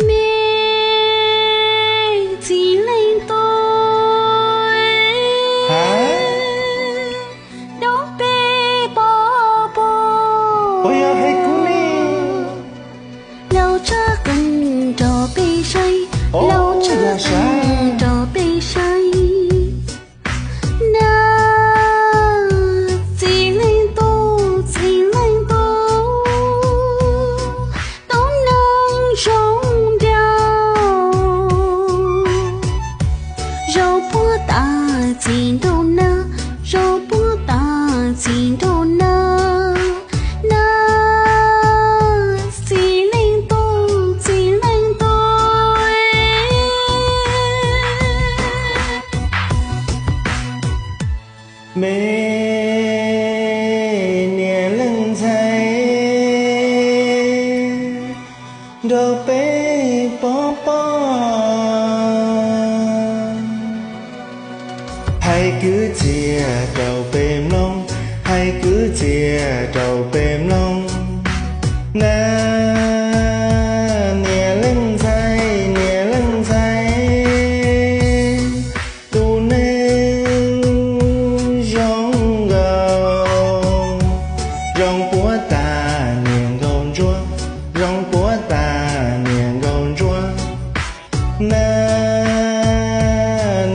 Me txiv leej tub, rau peb pov pob, laus tshaj qees rau peb saib, laus tshaj qees rau peb saib. Na, txiv leej tub, txiv leej tub, tub neeg zoo nraug, zoo puag ta txiv nraug na, zoo puag ta txiv nraug na. Na, txiv leej tub, txiv leej tub, me niam leej ntxhais, nrog peb pov pob, hais kwv txhiaj rau peb mloog, hais kwv txhiaj rau peb mloog. Na, niam leej ntxhais, niam leej ntxhais, tus neeg zoo nkaus, zoo puag ta niam nkauj ntsuab, zoo puag ta niam nkauj ntsuab. Na,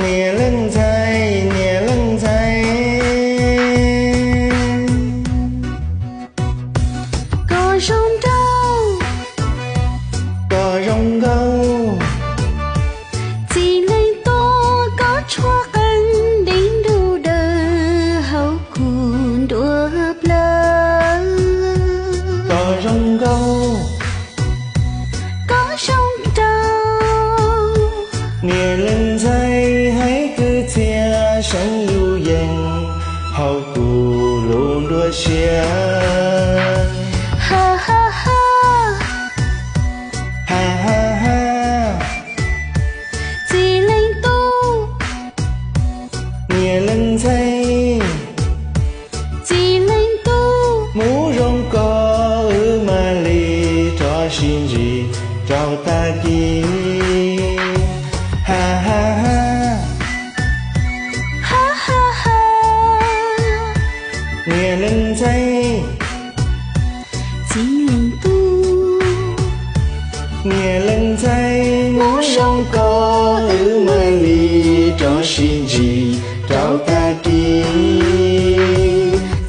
niam leej ntxhais, niam leej ntxhais, koj zoo nraug, koj zoo nkauj, txiv leej tub, koj tshuab qees ntev nruj dawm hauv kuv nruab plawv. Koj zoo nkauj, koj zoo nraug, niam leej ntxhais, hais kwv txhiaj seev yus yees hauv kuv lub nruab siab. Ha ha ha, ha ha ha, txiv leej tub, niam leej ntxhais, txiv leej tub, mus zoo koj wb mam li rov sib ntsib rau tag kis. Ha ha ha, ha ha ha, niam leej ntxhais, txiv leej tub, niam leej ntxhais, mus zoo koj wb mam li rov sib ntsib rau tag kis.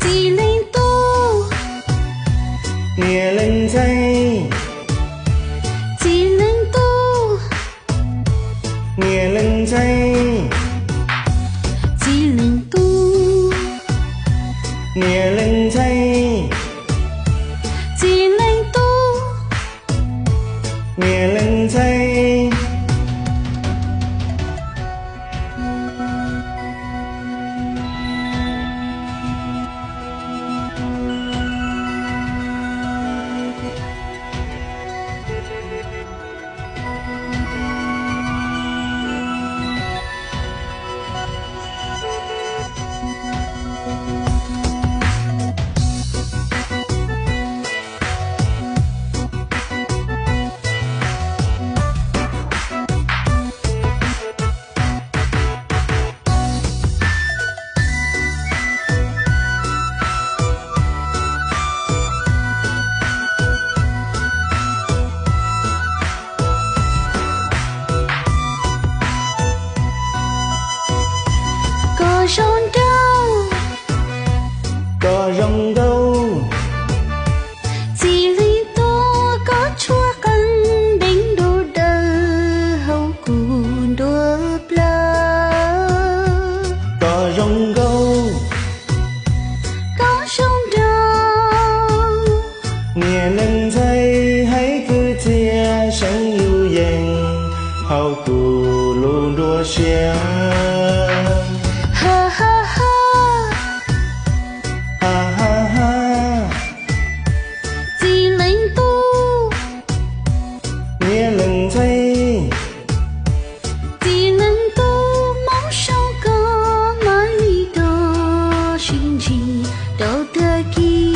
Txiv leej tub, niam leej ntxhais, txiv leej tub, niam leej ntxhais, txiv leej tub, niam leej ntxhais, txiv leej tub, niam leej ntxhais. Koj zoo nraug, koj zoo nkauj, txiv leej tub, koj tshuab qees ntev nruj dawm hauv kuv nruab plawv. Koj zoo nkauj, koj zoo nraug, niam leej ntxhais, sia. Ha ha ha. Ha ha ha. Txiv leej tub. Niam leej ntxhais. Txiv leej tub, Hmoob zoo koj mam li rov sib ntsib rau tag kis.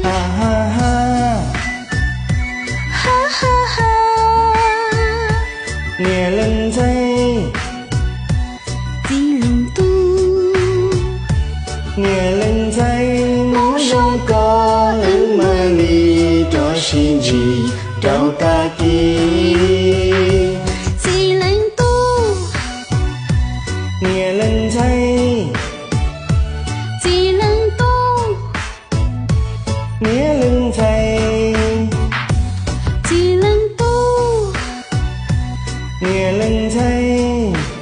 Ha ha ha. Ha ha ha. Niam leej ntxhais. Txiv leej tub. Niam leej ntxhais, Hmoob zoo koj wb mam li rov sib ntsib rau tag kis. Txiv leej tub. Niam leej ntxhais. Txiv leej tub. Niam leej ntxhais. Txiv leej tub. Niam leej ntxhais.